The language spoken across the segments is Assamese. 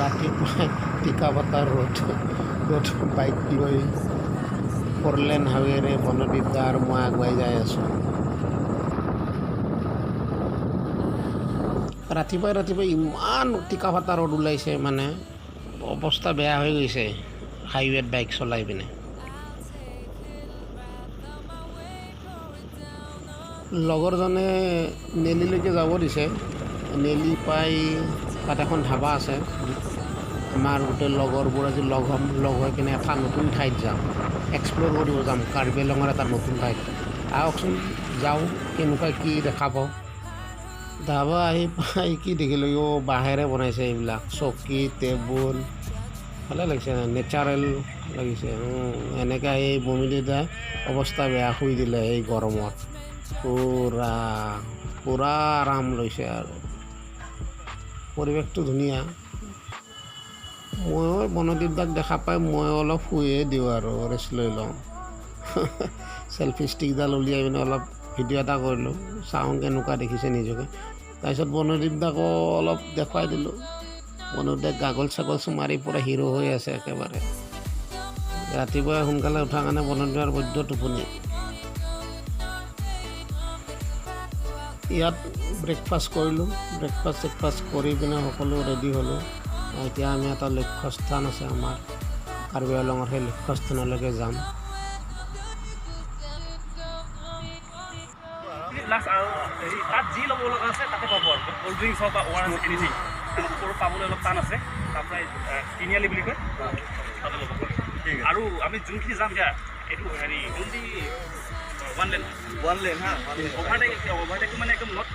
ৰাতিপুৱাই টিকাফটা ৰ'দ ৰ'দ বাইক লৈ ফ'ৰলেন হাইৱেৰে বনদ্বীপ দা আৰু মই আগুৱাই যাই আছোঁ। ৰাতিপুৱাই ৰাতিপুৱাই ইমান টিকাফটা ৰ'দ ওলাইছে, মানে অৱস্থা বেয়া হৈ গৈছে হাইৱেত বাইক চলাই পিনে। লগৰজনে নেলিলৈকে যাব দিছে। নেলি পাই তাত এখন ধাবা আছে। আমাৰ গোটেই লগৰবোৰ আজি লগ হ'ম, লগ হৈ পিনে এটা নতুন ঠাইত যাম, এক্সপ্ল'ৰ কৰিব যাম কাৰ্বি আংলঙৰ এটা নতুন ঠাইত। আহকচোন যাওঁ, কেনেকুৱা কি দেখা পাওঁ। ধাবা আহি পাই কি দেখিলোঁ, অ' বাঁহেৰে বনাইছে এইবিলাক চকী টেবুল, ভালে লাগিছে, নেচাৰেল লাগিছে। এনেকৈ আহি বমি দাই অৱস্থা বেয়া, শুই দিলে এই গৰমত, পূৰা পূৰা আৰাম লৈছে আৰু পৰিৱেশটো ধুনীয়া। ময়ো বনদ্বীপ দাক দেখা পাই ময়ো অলপ শুয়ে দিওঁ আৰু ৰেষ্ট লৈ লওঁ। চেলফি ষ্টিকডাল উলিয়াই পিনে অলপ ভিডিঅ' এটা কৰিলোঁ, চাওঁ কেনেকুৱা দেখিছে নিজকে। তাৰপিছত বনদ্বীপ দাকো অলপ দেখুৱাই দিলোঁ। বনদ্বীপ দাক গাগল চাগলছ মাৰি পূৰা হিৰ' হৈ আছে একেবাৰে। ৰাতিপুৱাই সোনকালে উঠাৰ কাৰণে বনদ্বীপৰ বৈদ্য টোপনি। ইয়াত ব্ৰেকফাষ্ট কৰিলোঁ, ব্ৰেকফাষ্ট চেকফাষ্ট কৰি পিনে সকলো ৰেডি হ'লোঁ। এতিয়া আমি এটা লক্ষ্যস্থান আছে আমাৰ কাৰ্বি আংলঙৰ, সেই লক্ষ্যস্থানলৈকে যাম। লাষ্ট আৰু হেৰি তাত যি ল'ব লগা আছে তাতে পাব আৰু ক'ল্ড ড্ৰিংকছ হওক বা অ' আৰ এছ এনিথিং, ওপৰত পাবলৈ অলপ টান আছে। তাৰপৰা তিনিআলি বুলি কয়, তাতে ল'ব পাৰে। আৰু আমি যোনখিনি যাম এতিয়া এইটো হেৰি only one lane, one lane হা, অভাৰটেকটো মানে একদম not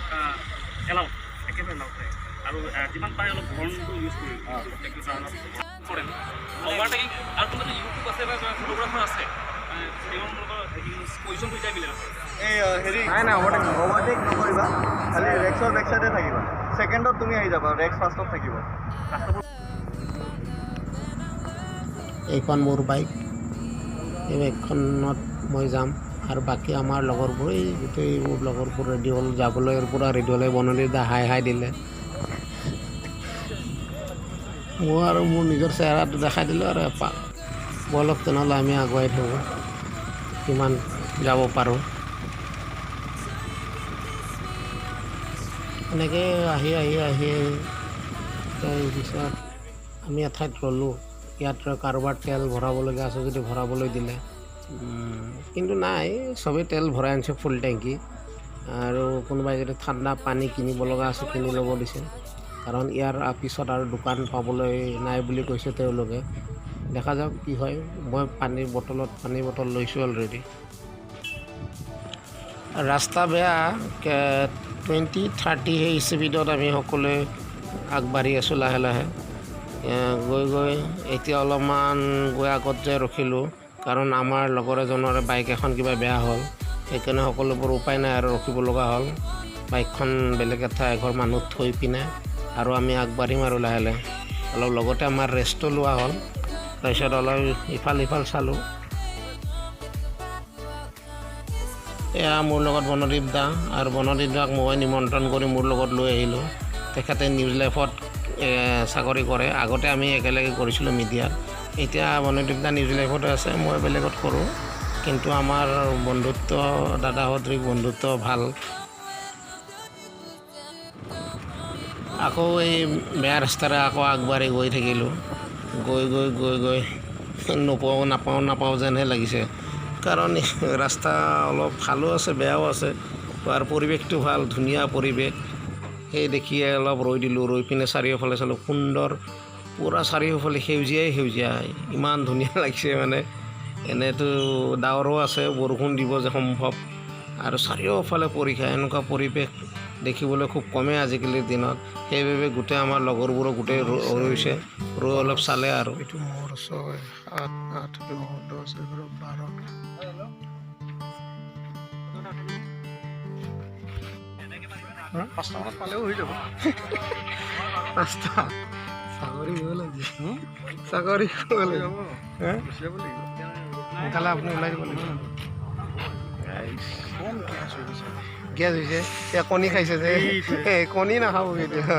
allowed, একেবাৰে এলাউড নাই। আৰু যিমান পাৰে অলপ হৰ্ণটো ইউজ কৰিব প্ৰত্যেকটো কাৰণত কৰে অভাৰটেকিং। আৰু কোনোবা ইউটিউব আছে বা ফটোগ্ৰাফাৰ আছে, তেওঁলোকৰ পজিশ্যনটো এতিয়া মিলে নাপায়। এই হেৰি নাই নাই, অভাৰটেক নকৰিবা, খালি ৰেক্সৰ বেক চাইডে থাকিবা। ছেকেণ্ডত তুমি আহি যাবা, ৰেক্স ফাৰ্ষ্টত থাকিব। এইখন মোৰ বাইক, এই বাইকখনত মই যাম আৰু বাকী আমাৰ লগৰবোৰ এই গোটেইবোৰ লগৰবোৰ ৰেডি হ'ল যাবলৈ, পূৰা ৰেডি হ'লে বনদ্বীপ দা হাই হাই দিলে। মই আৰু মোৰ নিজৰ চেহেৰাটো দেখাই দিলোঁ আৰু এপাক। ব'লক তেনেহ'লে আমি আগুৱাই থাকোঁ, কিমান যাব পাৰোঁ। এনেকৈ আহি আহি আহি তাৰপিছত আমি এঠাইত ৰ'লোঁ। ইয়াত কাৰোবাৰ তেল ভৰাবলগীয়া আছে যদি ভৰাবলৈ দিলে, কিন্তু নাই, চবেই তেল ভৰাই আনিছে ফুল টেংকি। আৰু কোনোবাই যদি ঠাণ্ডা পানী কিনিব লগা আছে কিনি ল'ব দিছে, কাৰণ ইয়াৰ পিছত আৰু দোকান পাবলৈ নাই বুলি কৈছে তেওঁলোকে। দেখা যাওক কি হয়। মই পানীৰ বটলত পানী বটল লৈছোঁ অলৰেডি। ৰাস্তা বেয়া, 20-30 সেই স্পীডত আমি সকলোৱে আগবাঢ়ি আছোঁ লাহে লাহে। গৈ গৈ এতিয়া অলপমান গৈ আগত যাই ৰখিলোঁ, কাৰণ আমাৰ লগৰ এজনৰ বাইক এখন কিবা বেয়া হ'ল, সেইকাৰণে সকলোবোৰ উপায় নাই আৰু ৰখিব লগা হ'ল। বাইকখন বেলেগ এটা এঘৰ মানুহ থৈ পিনে আৰু আমি আগবাঢ়িম আৰু লাহে লাহে। অলপ লগতে আমাৰ ৰেষ্টো লোৱা হ'ল, তাৰপিছত অলপ ইফাল সিফাল চালোঁ। এয়া মোৰ লগত বনদ্বীপ দা, আৰু বনদ্বীপ দাক মই নিমন্ত্ৰণ কৰি মোৰ লগত লৈ আহিলোঁ। তেখেতে নিউজ লাইফত চাকৰি কৰে, আগতে আমি একেলগে কৰিছিলোঁ মিডিয়াত। এতিয়া বনদ্বীপ দা নিউজ লাইফতে আছে, মই বেলেগত কৰোঁ, কিন্তু আমাৰ বন্ধুত্ব দাদা সদৃশ বন্ধুত্ব ভাল। আকৌ এই বেয়া ৰাস্তাৰে আকৌ আগবাঢ়ি গৈ থাকিলোঁ, গৈ গৈ গৈ গৈ নপাওঁ নাপাওঁ নাপাওঁ যেনহে লাগিছে, কাৰণ ৰাস্তা অলপ ভালো আছে বেয়াও আছে, আৰু পৰিৱেশটো ভাল, ধুনীয়া পৰিৱেশ। সেই দেখিয়ে অলপ ৰৈ দিলোঁ, ৰৈ পিনে চাৰিওফালে চালোঁ, সুন্দৰ পূৰা চাৰিওফালে সেউজীয়াই সেউজীয়া, ইমান ধুনীয়া লাগিছে। মানে এনেইতো ডাৱৰো আছে, বৰষুণ দিব যে সম্ভৱ, আৰু চাৰিওফালে পৰীক্ষা, এনেকুৱা পৰিৱেশ দেখিবলৈ খুব কমেই আজিকালিৰ দিনত। সেইবাবে গোটেই আমাৰ লগৰবোৰো গোটেই ৰৈছে, ৰৈ অলপ চালে আৰু। এইটো মোৰ 6 7 8 9 10 11 12। 5টা মানত পালেও হৈ যাব। 5টা চাকৰি হ'ল আজি, চাকৰি হ'ল। গুচি যাব লাগিব সোনকালে, আপুনি ওলাই দিব লাগিব। কম গেছ হৈ গৈছে, গেছ হৈছে। এতিয়া কণী খাইছে যে, এই কণী নাখাব এতিয়া,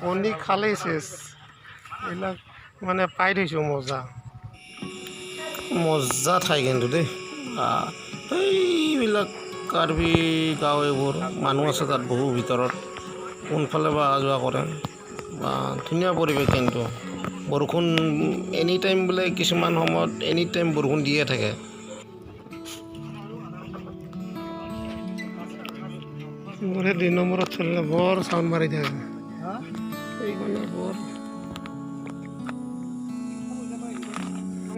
কণী খালেই চেচ। এইবিলাক মানে পাই থৈছোঁ। মজা মজা ঠাই কিন্তু দেই। এইবিলাক কাৰ্বি গাঁও, এইবোৰ মানুহ আছে তাত বহু ভিতৰত, কোনফালে বা অহা যোৱা কৰে বা। ধুনীয়া পৰিৱেশ কিন্তু। বৰষুণ এনি টাইম বোলে, কিছুমান সময়ত এনি টাইম বৰষুণ দিয়ে থাকে। মোৰ সেই 2 নম্বৰত চলিলে বৰ চাউণ্ড মাৰি থাকে এইখনে, বৰ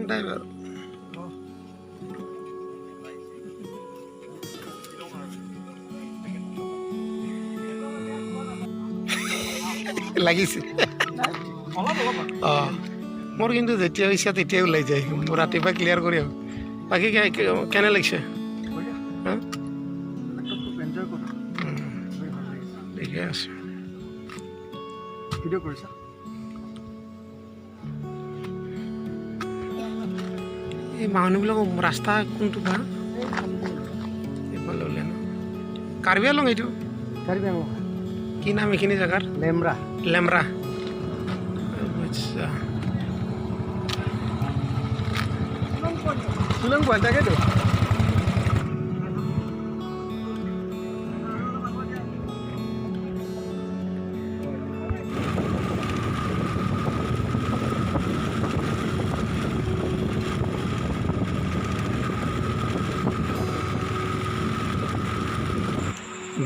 ড্ৰাইভাৰ। লাগিছে। অঁ, মোৰ কিন্তু যেতিয়া ইচ্ছা তেতিয়াই ওলাই যায়। মোৰ ৰাতিপুৱা ক্লিয়াৰ কৰি আহোঁ। বাকী কেনে লাগিছে? হা? খুব এনজয় কৰোঁ। ভাল লাগিছে। ঠিকে আছে। ভিডিঅ' কৰিছা? এই মানুহবিলাকৰ ৰাস্তা কোনটো বা এইফালে ওলাই ন? কাৰ্বি আলং এইটো। কাৰ্বি আংলং। কি নাম এইখিনি জেগাৰ? লেমৰা। লেমৰা, আচ্ছা। শ্বিলং পইণ্ট, তাকেতো।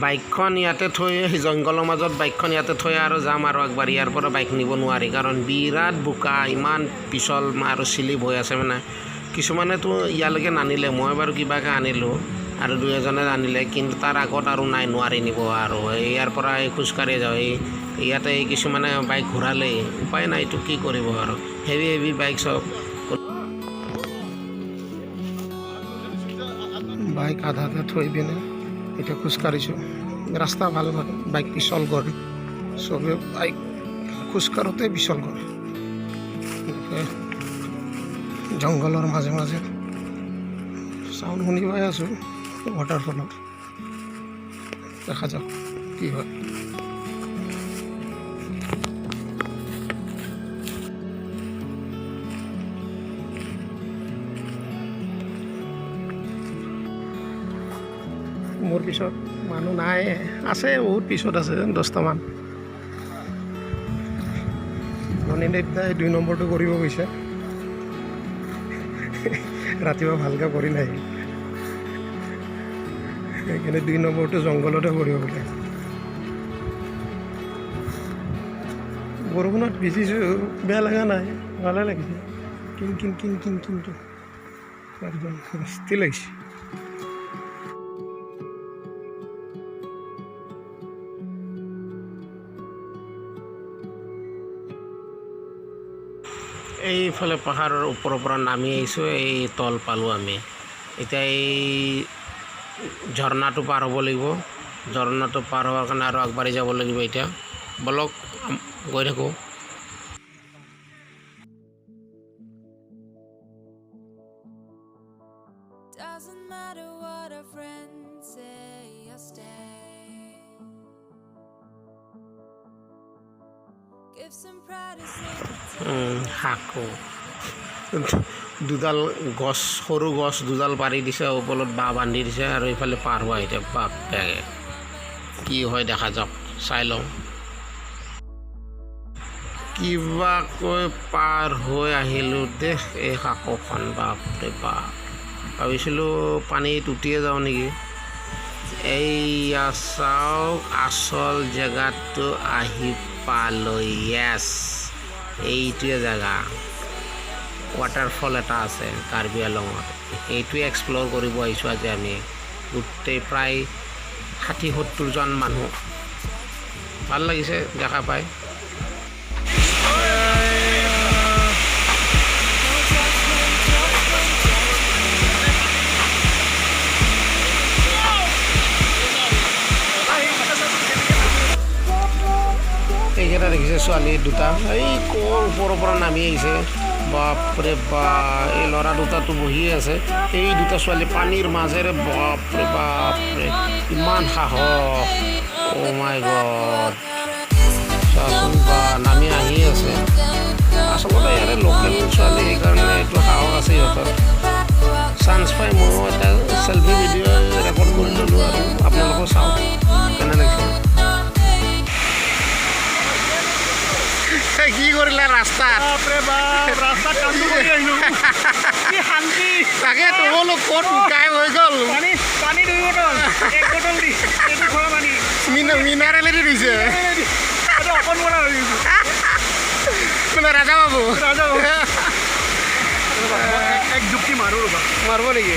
বাইকখন ইয়াতে থৈ, জংঘলৰ মাজত বাইকখন ইয়াতে থৈ আৰু যাম আৰু একবাৰ। ইয়াৰ পৰা বাইক নিব নোৱাৰি, কাৰণ বিৰাট বোকা, ইমান পিছল আৰু শ্লিপ হৈ আছে। মানে কিছুমানেতো ইয়ালৈকে নানিলে, মই বাৰু কিবাকৈ আনিলোঁ আৰু দুই এজনে আনিলে, কিন্তু তাৰ আগত আৰু নাই, নোৱাৰি নিব। আৰু ইয়াৰ পৰা এই খোজকাঢ়ি যাওঁ। এই ইয়াতে কিছুমানে বাইক ঘূৰালেই, উপায় নাই, এইটো কি কৰিব আৰু, হেভি হেভি বাইক চব। বাইক আধাতে থৈ পিনে এতিয়া খোজকাঢ়িছোঁ। ৰাস্তা ভাল ভাল, বাইক পিছল কৰে চবে, বাইক খোজকাঢ়োতে পিছল কৰে। এনেকৈ জংঘলৰ মাজে মাজে চাউণ্ড শুনি পাই আছোঁ ৱাটাৰফলৰ। দেখা যাওক কি হয়। মোৰ পিছত মানুহ নাই, আছে, বহুত পিছত আছে 10টামান। মণিদীপ দাই 2 নম্বৰটো কৰিব গৈছে, ৰাতিপুৱা ভালকৈ কৰি নাহিল, সেইকাৰণে 2 নম্বৰটো জংঘলতে কৰিব বোলে। বৰষুণত ভিজিছোঁ, বেয়া লগা নাই, ভালে লাগিছে। কিন কিন কিন কিন কিন কিন একদম মস্তি লাগিছে। এইফালে পাহাৰৰ ওপৰৰ পৰা নামি আহিছোঁ, এই তল পালোঁ আমি। এতিয়া এই ঝৰ্ণাটো পাৰ হ'ব লাগিব। ঝৰ্ণাটো পাৰ হোৱাৰ কাৰণে আৰু আগবাঢ়ি যাব লাগিব। এতিয়া বলক, গৈ থাকোঁ। Doesn't matter what our friends say, I stay. Give some pride to say শাকো দুডাল গছ, সৰু গছ দুডাল পাৰি দিছে, ওপৰত বাঁহ বান্ধি দিছে আৰু এইফালে পাৰ হোৱা। এতিয়া বাপেৰে কি হয় দেখা যাওক, চাই লওঁ। কিবাকৈ পাৰ হৈ আহিলোঁ দেই এই সাঁকোখন। বাপৰে বাপ, ভাবিছিলোঁ পানীত উটিয়ে যাওঁ নেকি। এইয়া চাওক, আচল জেগাটো আহি পালোঁ। য়েছ, এইটোৱে জেগা। ৱাটাৰফল এটা আছে কাৰ্বি আলঙত, এইটোৱে এক্সপ্ল'ৰ কৰিব আহিছোঁ আজি আমি গোটেই প্ৰায় 60-70জন মানুহ। ভাল লাগিছে দেখা পাই। No judgment, judgment, judgment. এইকেইটা দেখিছে, ছোৱালী দুটা এই ক'ৰ ওপৰৰ পৰা নামি আহিছে, বাপৰে বাপ। এই ল'ৰা দুটাতো বহিয়ে আছে, এই দুটা ছোৱালী পানীৰ মাজেৰে, বাপৰে বাপৰে, ইমান সাহস। অ' মাই গড, চোৱাচোন বা, নামি আহি আছে। কি কৰিলা ৰাস্তাত? বাপৰে বাপ, ৰাস্তাত কামটো কৰি আহিলোঁ, কি শান্তি! তাকে তো বোলো, ক'ত গায়ব হৈ গ'ল? পানী পানী 2 বটল, 1 বটল দি এইটো খোৱা পানী। মিনাৰেলেদি দিছে। এইটো অকণ বনা হৈ গৈছোঁ। মানে ৰাজা বাবু। ৰাজা বাবু। এক যুক্তি মাৰো ৰ'বা। মাৰিব নেকি?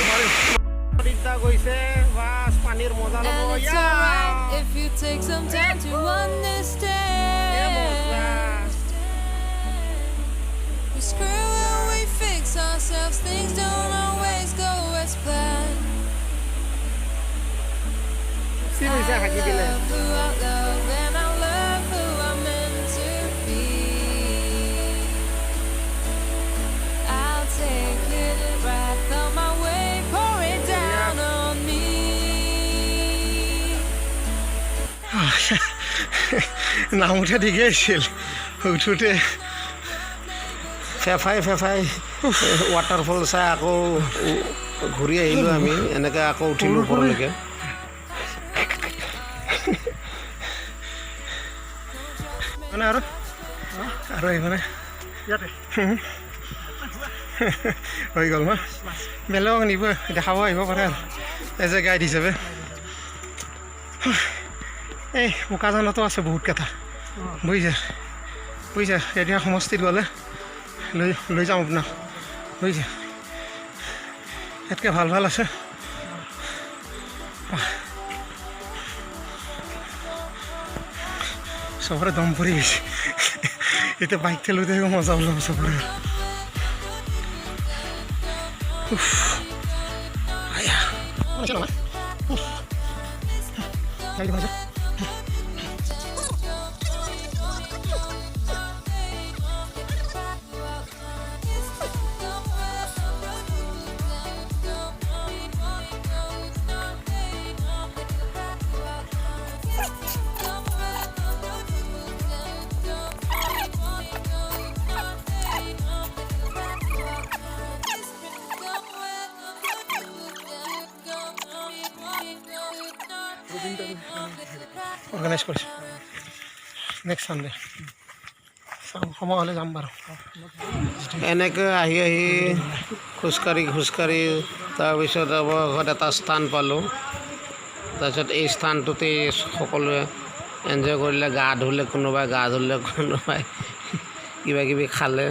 গৈছে বাছ, পানীৰ মজা ল'ব। And it's alright if you take some time to understand. We screw and we fix ourselves, things don't always go as planned. গৈছে হাগি দিলে। I love who I love and I love who I'm meant to be. I'll take it right on my way, pour it down on me. নামোতে ঠিকেই আছিল, উঠোতে ফেফাই ফেফাই ৱাটাৰফল চাই আকৌ ঘূৰি আহিলোঁ আমি। এনেকৈ আকৌ উঠিলোঁ ওপৰলৈকে। মানে আৰু আৰু আহিবনে? ইয়াতে। হৈ গ'ল। ন বেলেগক নিব দেখাব আহিব পাৰে আৰু এজ এ গাইড হিচাপে। এই বোকাজানতো আছে বহুত কেইটা, বুজিছে? বুজিছে, এতিয়া সমষ্টিত গ'লে লৈ লৈ যাম আপোনাক, বুজিছে? ইয়াতকৈ ভাল ভাল আছে। চবৰে দম পৰি গৈছে এতিয়া। বাইক ঠেলোতে মজা ওলাব চবৰে। উফ। আয়া। উফ। গাড়ী বনাইছে। অৰ্গেনাইজ কৰিছে নেক্সট ছানডে। চাওঁ, সময় হ'লে যাম বাৰু। এনেকৈ আহি আহি, খোজকাঢ়ি খোজকাঢ়ি, তাৰপিছত অৱশেষত এটা স্থান পালোঁ। তাৰপিছত এই স্থানটোতেই সকলোৱে এনজয় কৰিলে, গা ধুলে, কোনোবাই গা ধুলে, কোনোবাই কিবা কিবি খালে।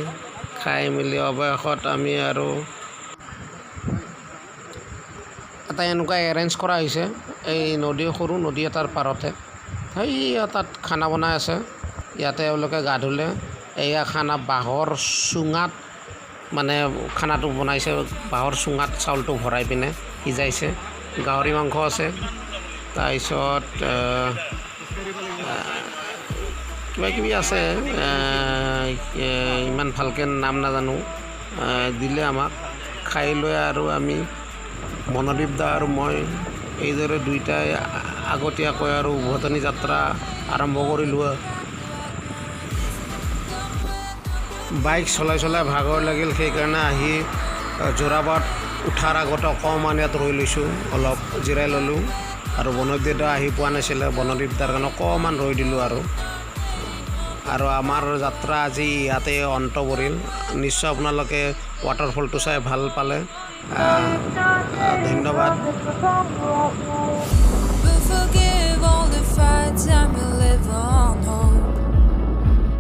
খাই মেলি অৱশেষত আমি আৰু এটা এনেকুৱা এৰেঞ্জ কৰা হৈছে এই নদী, সৰু নদী এটাৰ পাৰতে। সেই তাত খানা বনাই আছে, ইয়াতে এওঁলোকে গা ধুলে। এয়া খানা বাঁহৰ চুঙাত মানে খানাটো বনাইছে, বাঁহৰ চুঙাত চাউলটো ভৰাই পিনে সিজাইছে। গাহৰি মাংস আছে, তাৰপিছত কিবা কিবি আছে, ইমান ভালকৈ নাম নাজানো। দিলে আমাক খাই লৈ আৰু আমি মনোদীপ দা আৰু মই এইদৰে দুইটাই আগতীয়াকৈ আৰু উভতনি যাত্ৰা আৰম্ভ কৰিলোঁ। বাইক চলাই চলাই ভাগৰ লাগিল, সেইকাৰণে আহি যোৰাবাট উঠাৰ আগতে অকণমান ইয়াত ৰৈ লৈছোঁ, অলপ জিৰাই ল'লোঁ। আৰু বনদীপ দা আহি পোৱা নাছিলে, বনদীপ দাৰ কাৰণে অকণমান ৰৈ দিলোঁ। আৰু আৰু আমাৰ যাত্ৰা আজি ইয়াতে অন্ত পৰিল। নিশ্চয় আপোনালোকে ৱাটাৰফলটো চাই ভাল পালে। ধন্যবাদ।